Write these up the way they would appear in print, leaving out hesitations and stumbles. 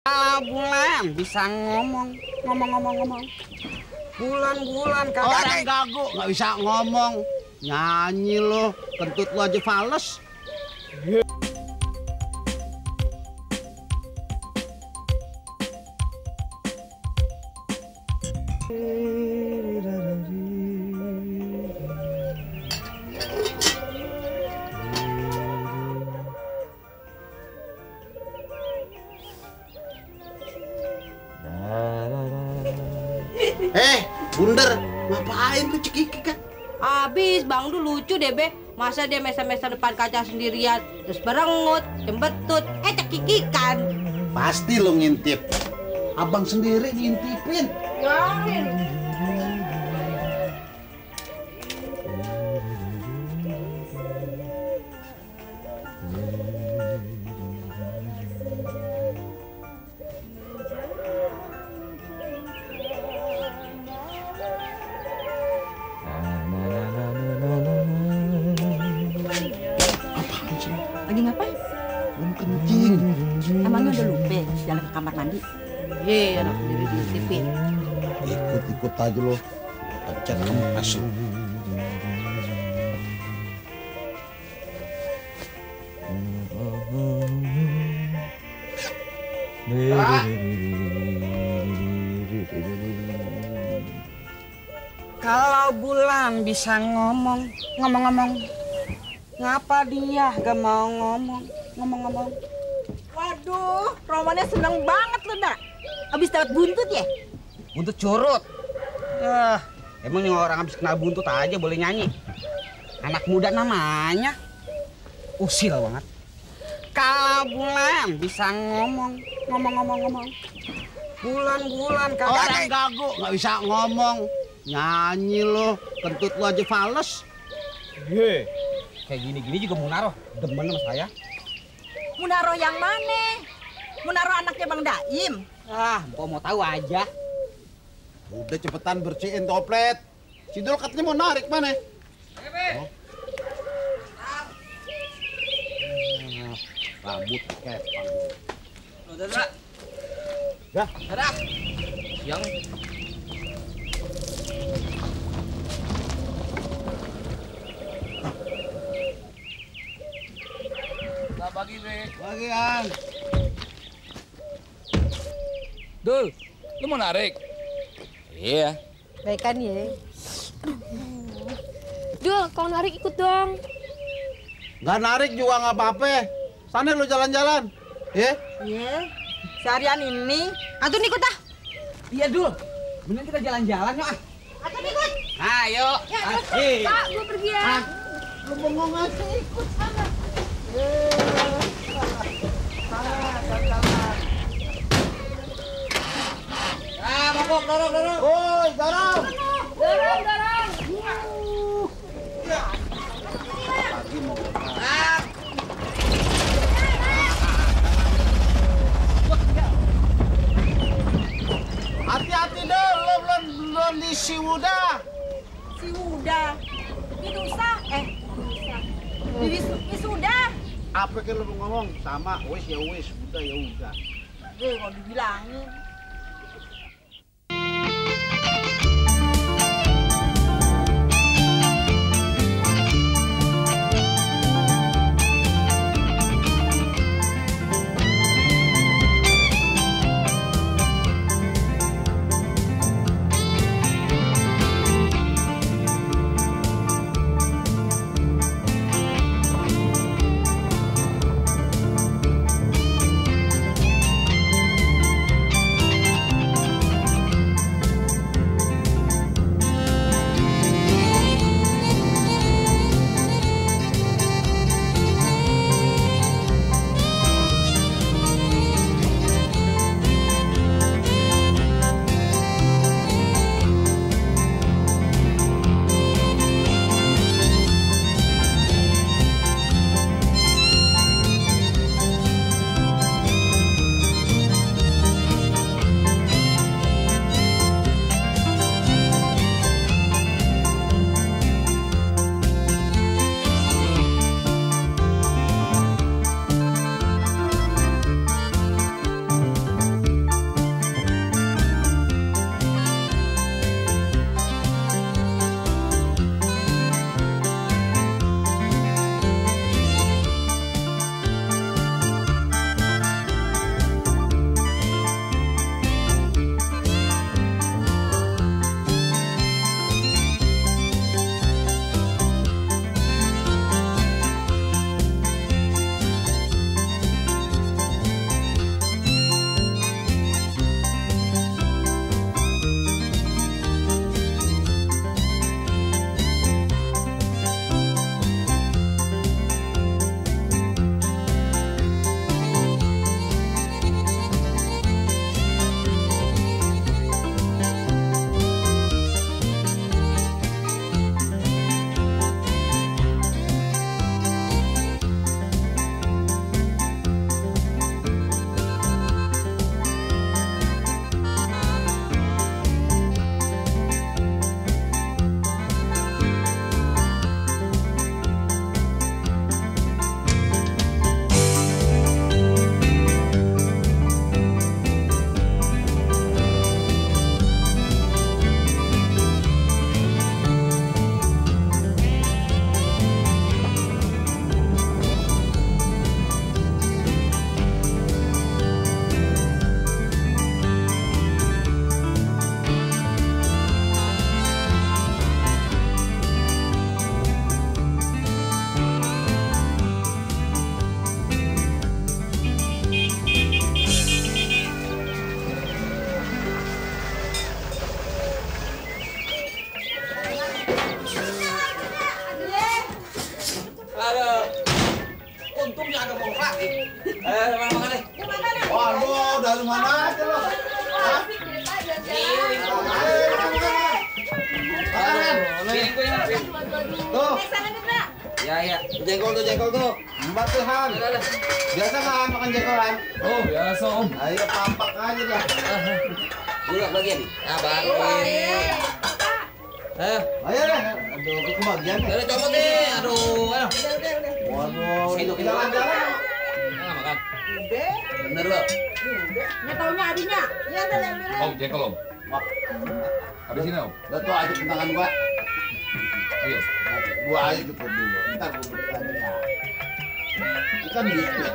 Bulan bisa ngomong. Bulan kagak orang gagu nggak bisa ngomong, nyanyi lo, kentut lo aja fales. Bundar, ngapain lu cekikik kan? Abis, Bang Du lucu deh, Be. Masa dia mesa-mesa depan kaca sendirian, terus berengut, jembetut, cekikikan. Pasti lo ngintip. Abang sendiri ngintipin. Yakin. Lagi ngapain? Kencing. Emangnya udah lupa jalan ke kamar mandi? Iya, anak sendiri di TV. Ikut aja lo. Pencet kempes lo. Kalau Bulan bisa ngomong, ngapa dia gak mau ngomong? Waduh, romannya seneng banget lu, Nak. Abis dapat buntut ya? Buntut curut. Emang yang orang habis kena buntut aja boleh nyanyi. Anak muda namanya. Usil banget. Kalau Bulan bisa ngomong. Bulan kagak Orang gagu nggak bisa ngomong, nyanyi lo, kentut lo aja fales. kayak gini juga Munaro demen sama saya. Munaro yang mana? Munaro anaknya Bang Daim. Mpok mau tahu aja. Udah cepetan bersihin toplet. Si Dul katanya mau narik mana? Oh. Rambut kepang. Udah. Ya. Dadah. Siang. Bagian. Dul, lu mau narik? Iya. Baik kan ya? Dul, kalau narik ikut dong. Nggak narik juga nggak apa-apa. Sana lu jalan-jalan. Ya? Iya. Seharian ini. Atun ikut ah. Iya Dul. Bener kita jalan-jalan yuk. Atun ikut. Ayo. Ya, Kak, gue pergi ya. Lu mau ngasih ikut sana. Mabok, dorong. Woi, dorong. Dorong. Lagi mau hati-hati dong, lo belum di si Wuda. Si Wuda. Idusa. Wisuda. Apa yang lo mau ngomong? Sama, wis ya wis, udah ya udah. Mau dibilangin. ngomong lagi. Makan deh. Waduh, dari mana aja lo? Hah? Piring gue mana, piring? Tuh, Ya. jengkol tuh. Mbak Tuhan. Biasa kan makan jengkolan? Oh, biasa Om. Ayo papak aja dah. Dulu bagian nih. Ah, baru. Ayo deh. Aduh, ke kebagian nih. Udah copot deh. Aduh. Waduh, Sendok itu. jalan-jalan. Nah, makan. Bener lo. Ini taunya adinya. Iya, udah ambil. Om, jengkol Om. Wah, Habisin Om. udah tuh aja tangan gua. Ayo. Gua aja cukup dulu. Ntar gua berikan ya. Ikan gitu.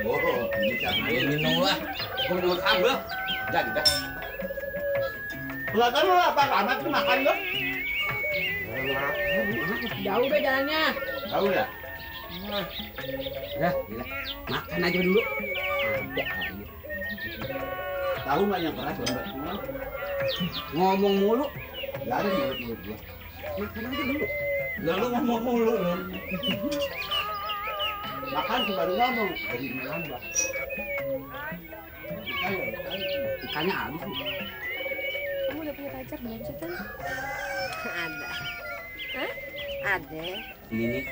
Oh, ini kan. Minum lah. Gue minum ambil. Jadi dah. Kelihatan lo apa amat tuh makan lo? Jauh deh jalannya. Tahu ya? Ya, gila. Makan aja dulu. Tahu nggak yang keras lambat semua? Ngomong mulu. Gak ada mulut gua. Makan aja dulu. Lalu ngomong mulu lo. Makan baru ngomong dari nambah. Ikannya habis nih. Kamu udah punya pacar belum sih, Tan? Ada. Hah? Ada. Ini nih,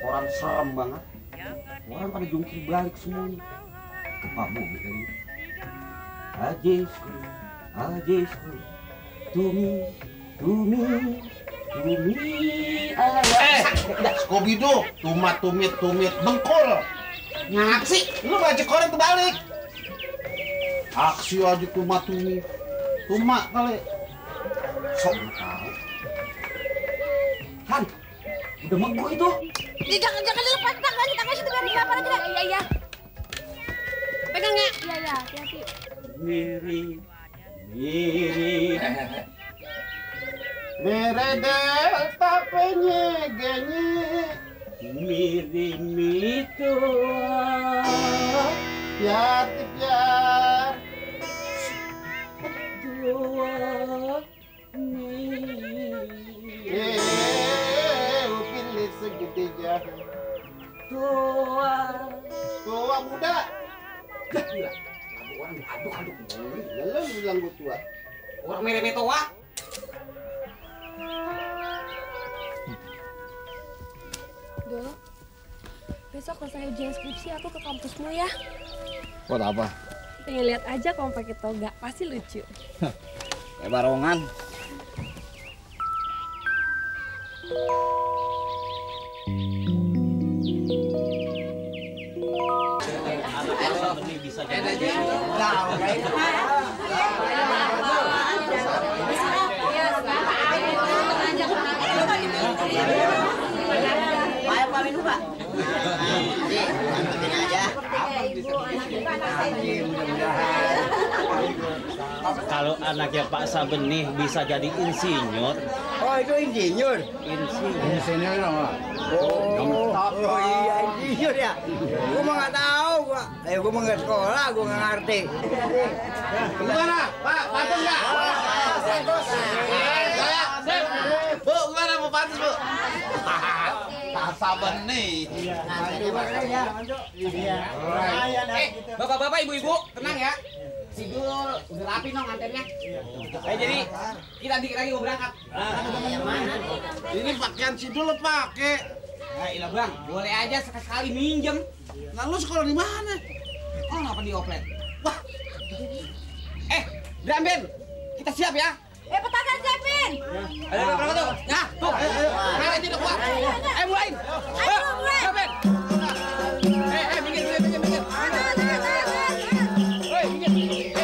orang serem banget. Orang pada jungkir balik semuanya. Apa mau gitu ini? Ajesku, tumi, ayah. Scooby-Doo, tumit, bengkol. Ngap sih? Lu baca koran terbalik. Aksi aja tumat kali. Sok tahu. Han, udah mengku itu. Jangan dilepas tangannya situ biar dilapan aja. Iya. Pegang ya. Iya, hati-hati. Mirip. Meredel tapenya genyi. Mirip itu. Piar. Upilih segitiga. Tua muda. Gila. Orang aduk. Lalu bilang gue tua. Orang merah tua. Dul, besok selesai ujian skripsi aku ke kampusmu ya. Buat apa? Pengen lihat aja kamu pakai toga, pasti lucu. Kayak barongan. Bisa jadi. Ayo Pak minum Pak. Kalau anaknya Pak Sabenih bisa jadi insinyur. Oh itu insinyur? Insinyur dong. Oh iya insinyur ya? Gue mah nggak tahu, gue mah nggak sekolah, gue nggak ngerti. Gimana? Pak, pantas nggak? Bu, gimana Bu pantas Bu? Sabar nih. Bapak-bapak, ibu-ibu, tenang ya. Sidul udah rapi dong antennya. Jadi kita dikit lagi mau berangkat. Ini pakaian Sidul lo pakai. Nah, ilah bang, boleh aja sekali minjem. Nah lu sekolah di mana? Oh, ngapa di oplet? Wah. Dramben, kita siap ya. Petakan siapin. Ayo berangkat tuh. Nah, tuh. Nah, ini udah kuat. Mulai. Dramben. Minggir. Woi, minggir.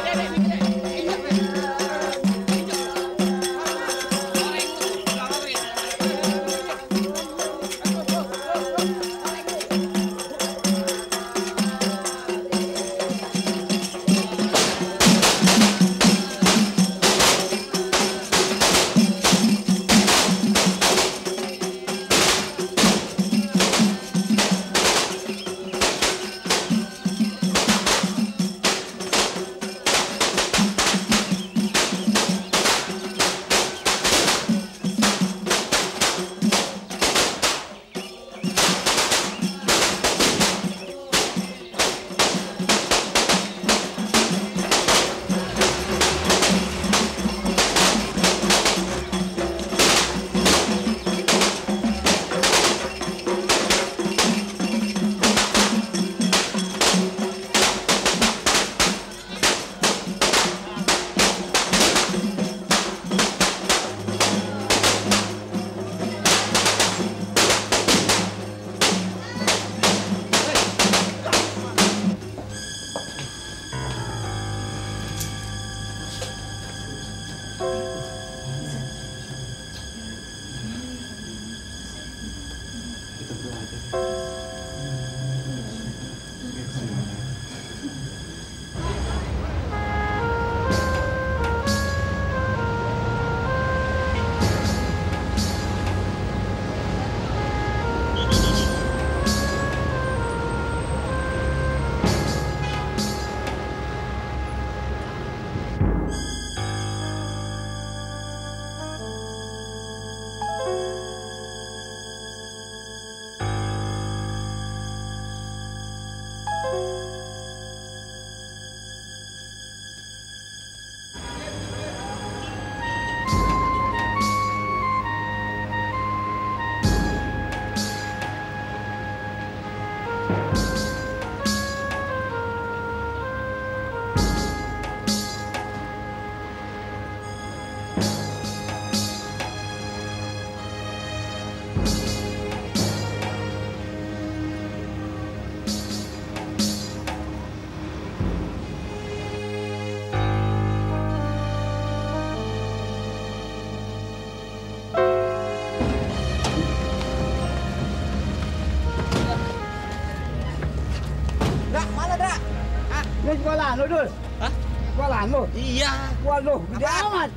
Ini sekolahan lu, Dul. Hah? Sekolahan lu. Iya. Waduh, gede Apaan? amat.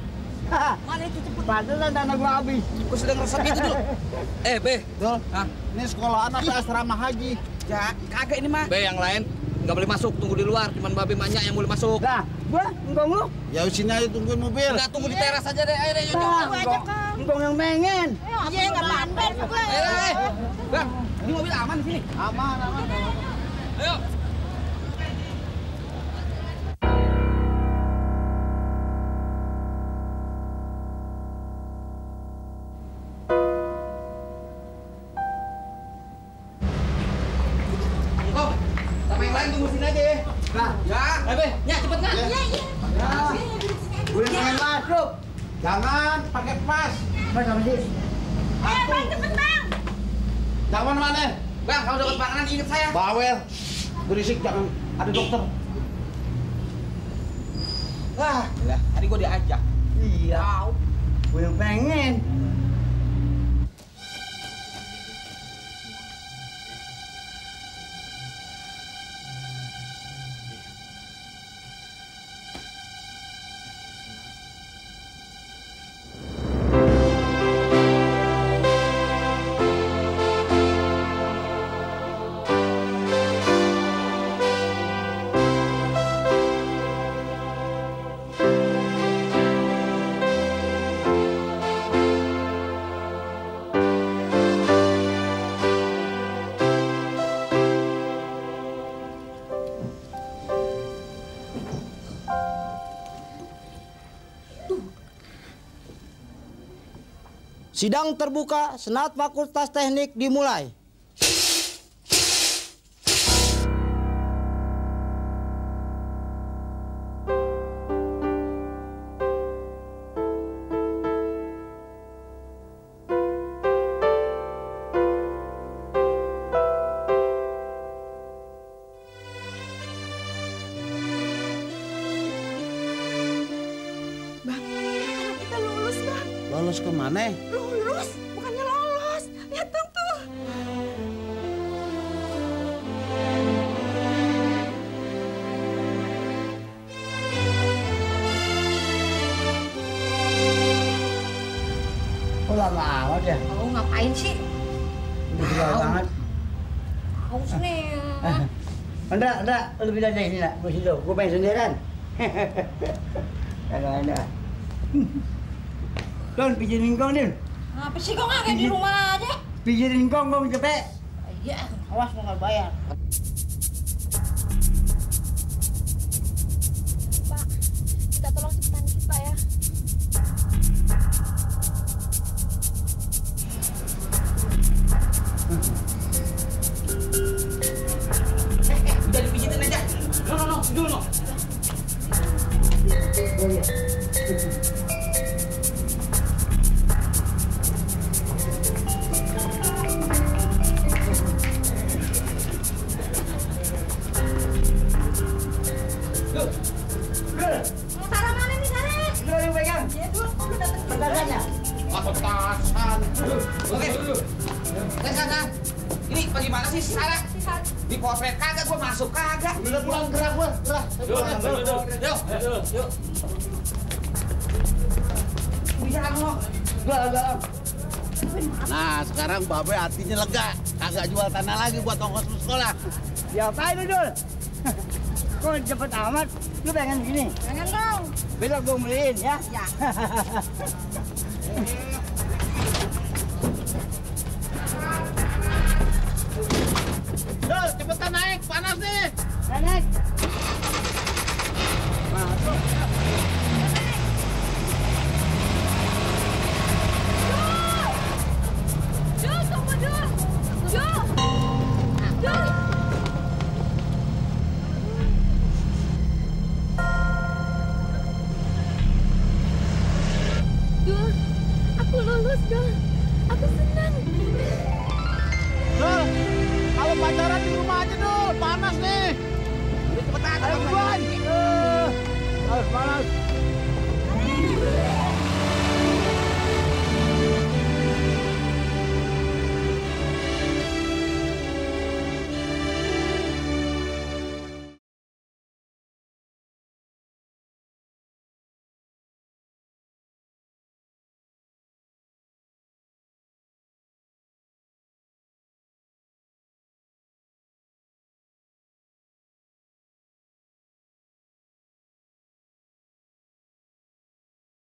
Mana itu cepet? Pantesan dana gua habis. Gue sedang ngerasa gitu dulu. Be. Dul, Hah? ini sekolahan apa asrama haji? Ya, kagak ini mah. Be, yang lain nggak boleh masuk, tunggu di luar. Cuman babe banyak yang boleh masuk. Lah, gua engkong lu. Ya sini aja tungguin mobil. Enggak, tunggu di teras aja deh. Ayo deh, yuk. Nah, aja, engkong. Kang. Engkong yang pengen. Iya, nggak apa-apa gue. Eh. Bang, ini mobil aman di sini. Aman. Ayo. Kok, sama yang lain tunggu sini aja ya. Nah, Ya, Be. Ya, cepet nak. gue pengen masuk. Jangan pakai pas. Mas sama sih. Bang, cepet bang. Jangan mana? Bang, kalau dapat makanan inget saya. Bawel. Berisik jangan. Ada dokter. Wah, lah, tadi gua diajak. Iya. Gue yang pengen. Sidang terbuka Senat Fakultas Teknik dimulai. Bang, anak kita lulus, Bang. Lolos ke mana? Lulus, bukannya lolos. Lihat dong tuh. Kok lama amat ya? Mau ngapain sih? Udah tua banget. Haus nih. Enggak, lebih dari ini nak. Gue situ, gue pengen sendirian. Ada. Don, pijitin kong, Din. Apa sih kok nggak kayak di rumah aja? Pijitin kong, gue capek. Iya, awas mau nggak bayar. Pak, kita tolong cepetan dikit, Pak ya. Udah dipijitin aja. No, dulu no. Oh iya. Mau taruh mana nih, Sare? Lu yang pegang. Iya, dulu. Udah datang. Petasannya. Petasan. Oke. Sana. Ini bagaimana sih Sarah? Di potret kagak gua masuk kagak. Udah pulang gerak gua. Gerak. Yuk. Bisa lo. Gak. Nah, sekarang babe hatinya lega. Kagak jual tanah lagi buat ongkos lu sekolah. Diapain lu, Dul? Kok cepet amat? Lu pengen gini? Pengen dong. Besok gue beliin ya? Ya. Dul, cepetan naik, panas nih. Naik.